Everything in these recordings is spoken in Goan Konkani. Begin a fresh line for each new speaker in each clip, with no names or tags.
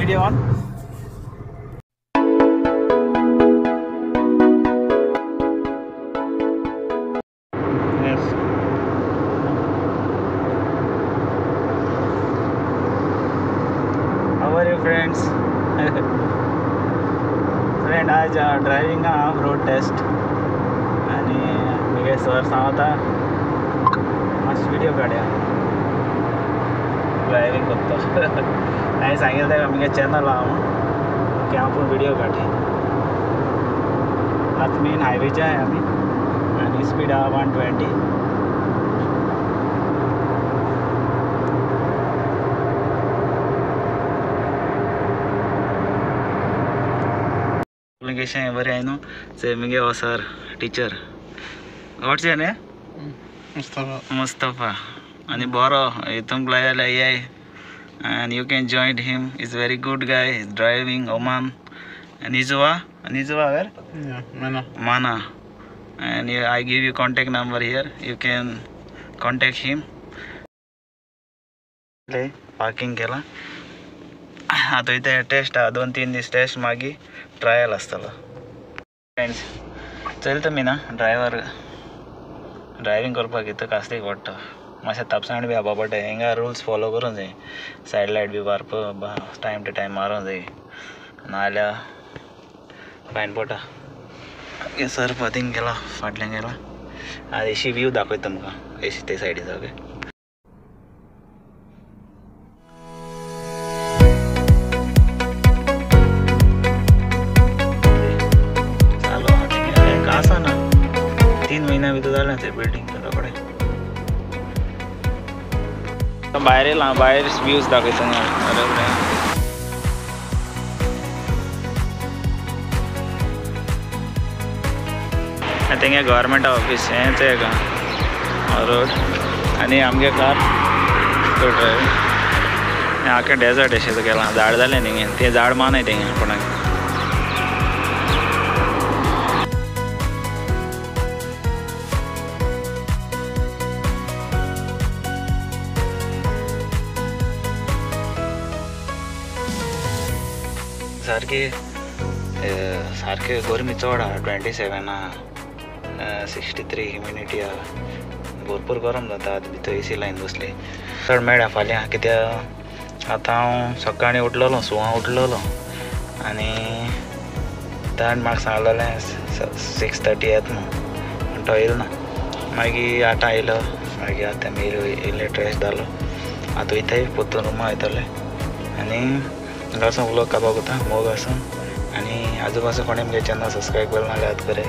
Video on. Yes. How are you friends? Friend आज ड्रायव्हिंग रोड टेस्ट आनी मुगे सर सांगता मातशें व्हिडियो काडया ड्रायव्हिंग करता. हांवें सांगिल्लें ताका मुगे चॅनल आहा म्हूण की आपूण व्हिडियो काडटा. आतां मेन हायवेचे आहाय आमी आनी स्पीड आहा 120. कशें बरें आहाय न्हू. से मुगे हो sir teacher what's your name?
Mustafa.
Mustafa. आनी बरो हितूंक लाय जाल्यार येय and you can join him. He's a very good guy. He's driving Oman. Nizwa where?
Yeah, Mana.
Mana. And I give you contact number here. You can contact him. Parking केला आतां इथे टेस्ट आहा 2-3 दीस टेस्ट मागीर ट्रायल आसतलो. फ्रेंड्स चलता मी ना ड्रायव्हर ड्रायव्हिंग करपाक इतूं कास्तीक पडटा. मातशें तापसाण बी हापा पडटा. हिंगा रुल्स फॉलो करूंक जाय. सायड लायट बी मारपा टायम टू टायम मारूंक जाय नाजाल्यार फायन पडटा. सर पतींग गेला फाटल्यान गेला. आतां एशी व्यू दाखयता तुमकां एशी ते सायडीचो. ओके चालू आसा ना 3 म्हयन्या भितर जालें तें बिल्डींग रोखडें. भायर येयला भायर व्यूज दाखयता बरें. तेंगे गव्हर्मेंट ऑफिस हेंच एक रोड आनी आमगे कार ड्रायव्हिंग आख्खें डेजर्ट अशें केलां. झाड जालें थिंगे तें झाड मानय थिंगे कोणाक. सारकी सारकी गरमी चड आहा 27 आहा 63 ह्युमिडिटी आहा. भरपूर गरम जाता आतां भितर ए सी लायन बसली. चड मेळ्ळा फाल्यां कित्याक आतां हांव सकाळीं उठलेलो 6 उठलेलो आनी ताणें म्हाका सांगलेलें 6:30 येता म्हूण. तो येयलो ना. मागीर 8 आयलो. मागीर आतां इल्लें ट्रेस जालो. आतां वयताय परतून रुमा वयतले आनी हांगासून व्लॉग काडपाक वता मोग आसून. आनी आजू बाजू कोणें मुगे चॅनल सबस्क्रायब केलें नाल्यार याद कराय.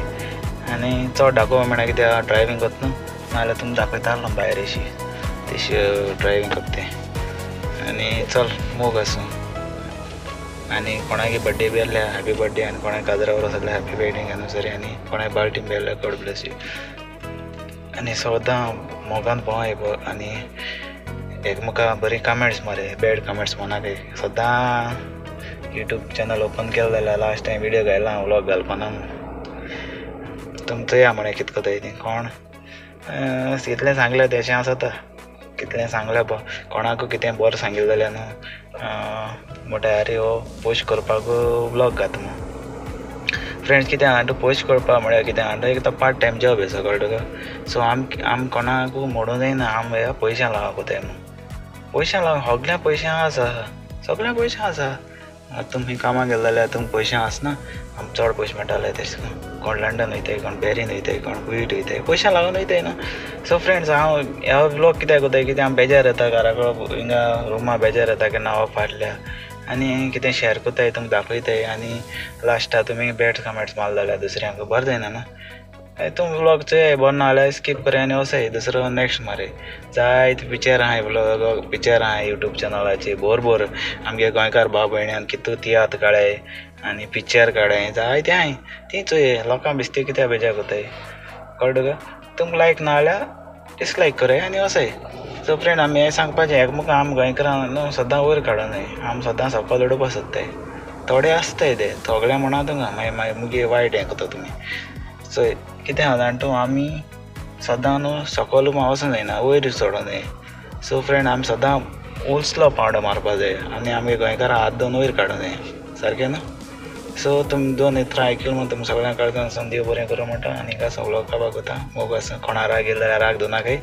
आनी चड दाखोवंक मेळना कित्याक ड्रायव्हिंग करता न्हू नाल्यार तुमकां दाखयतालो भायर अशी तशी ड्रायव्हिंग करता तें. आनी चल मोग आसूं. आनी कोणाक बड्डे बी आसल्यार हॅपी बड्डे आनी कोणाक काजरा बरो आसल्यार हॅपी वेडिंग एनिवर्सरी आनी कोणाक बाल्टीन बी आसल्यार गॉड ब्लेस you. आनी सदां मोगान भोंवय आनी एकमेका बरी कमेंट्स मारे बॅड कमेंट्स म्हणाके. सदां यूट्यूब चॅनल ओपन केलें जाल्यार लास्ट टायम व्हिडियो घायला व्लॉग घालपाना तुमकां चोया म्हळें कितें करताय ती कोण कितलें सांगलें तेशें आसता. कितलें सांगलें कोणाकू कितें बरें सांगिल्लें जाल्यार न्हू म्हणटा आरे हो पोस्ट करपाक व्लॉग घात म्हूण. फ्रेंड्स कितें आहा पोस्ट करपाक म्हळ्यार कितें आहा एक तो पार्ट टायम जॉब हेचो कळटा तुका. सो आम कोणाकू म्हणूं जायना आम ह्या पयशां लागून कोताय म्हूण. पयशां लागून सगळ्या पयशां आसा सगळ्या पयशां आसा. आतां तुमी कामाक गेले जाल्यार तुमकां पयशे आसना आमकां चड पयशे मेळटाले तशें करून. कोण लंडन वयताय कोण बॅरीन वयताय कोण कुवेट वयताय पयशां लागून वयताय न्हू. सो फ्रेंड्स हांव हो व्लॉग कित्याक कोताय कित्याक आमी बेजार येता घरा कडेन हिंगा रुमा बेजार येता केन्ना हो फाटल्या आनी कितें शेअर करताय तुमकां दाखयताय आनी लास्टाक तुमी बॅड कमेंट्स मारले जाल्यार दुसऱ्यांक बरें जायना न्हू. तुमी व्लॉग चोयाय बरो ना जाल्यार स्कीप कराय आनी वचाय दुसरो नेक्स्ट मारय. जायते पिक्चर आहाय व्लॉग पिक्चर आहाय यूट्यूब चॅनलाचेर बोर बोर आमगे गोंयकार भाव भयण्यान कितू तियात्र काडय आनी पिक्चर काडय जायते आहाय ती चोय. लोकां बेश्टी कित्याक बेजार करताय कळ्ळें तुका. तुमकां लायक ना जाल्यार डिसलायक कराय आनी वचाय. सो फ्रेंड आमी हें सांगपाचें एकमेकां आम गोंयकारां न्हू सदां वयर काडूं जाय. आम सदां सकयल उडोवपाक सोदताय. थोडे आसताय ते सगळे म्हणा तुमकां मागीर मागीर मुगे वायट हें करता तुमी. चोय कितें आहा जाणा तूं आमी सदां न्हू सकयल वचूंक जायना वयर चडोंक जाय. सो फ्रेंड आमी सदां उंचलो पावंडो मारपा जाय आनी आमी गोंयकारां हात दोन वयर काडूं जाय सारकें न्हू. सो तुमी दोन उतरां आयकलीं म्हूण तुमी सगळ्यांक काळजान सावन देव बरें करूं म्हणटा आनी हिंगा सगळो काबार कोता. मोग आसूं, कोणा राग येयलो जाल्यार राग धरनाकाय.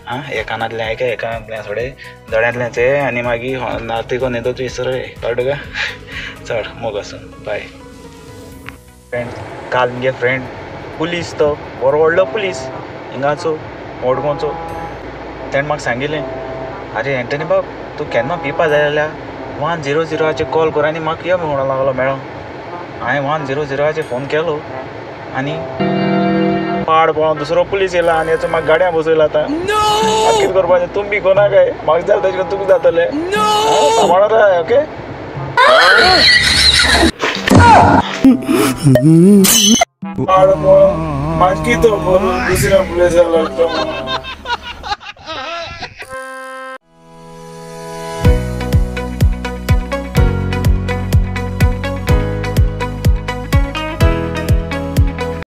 आं, हे कानांतल्यान आयकाय, हे कानांतल्यान सोडय, दोळ्यांतल्यान चेय आनी मागीर नातीको न्हिदो तुवें सरय. कळ्ळें तुका? चड मोग आसूं, बाय. फ्रेंड काल मुगे फ्रेंड पुलीस, तो बरो व्हडलो पुलीस हिंगाचो मडगांवचो, तेणें म्हाका सांगिल्लें, आरे एंटनी बाब तूं केन्ना पिवपा जाय जाल्यार 100 कॉल कर आनी म्हाका यो म्हणूंक लागलो मेळोंक. हांवें 100 फोन केलो आनी पाड पळोवन दुसरो पुलीस येयला आनी हेचो म्हाका गाडयां बसयला. आतां कितें करपाचें? तुमी बी कोणाक काय म्हाका जाल्यार तेजे कडेन तुका जातलें. सांबाळून राय. ओके. पाड पळोवन म्हाका कितें दुसऱ्या पुलिसा लागता.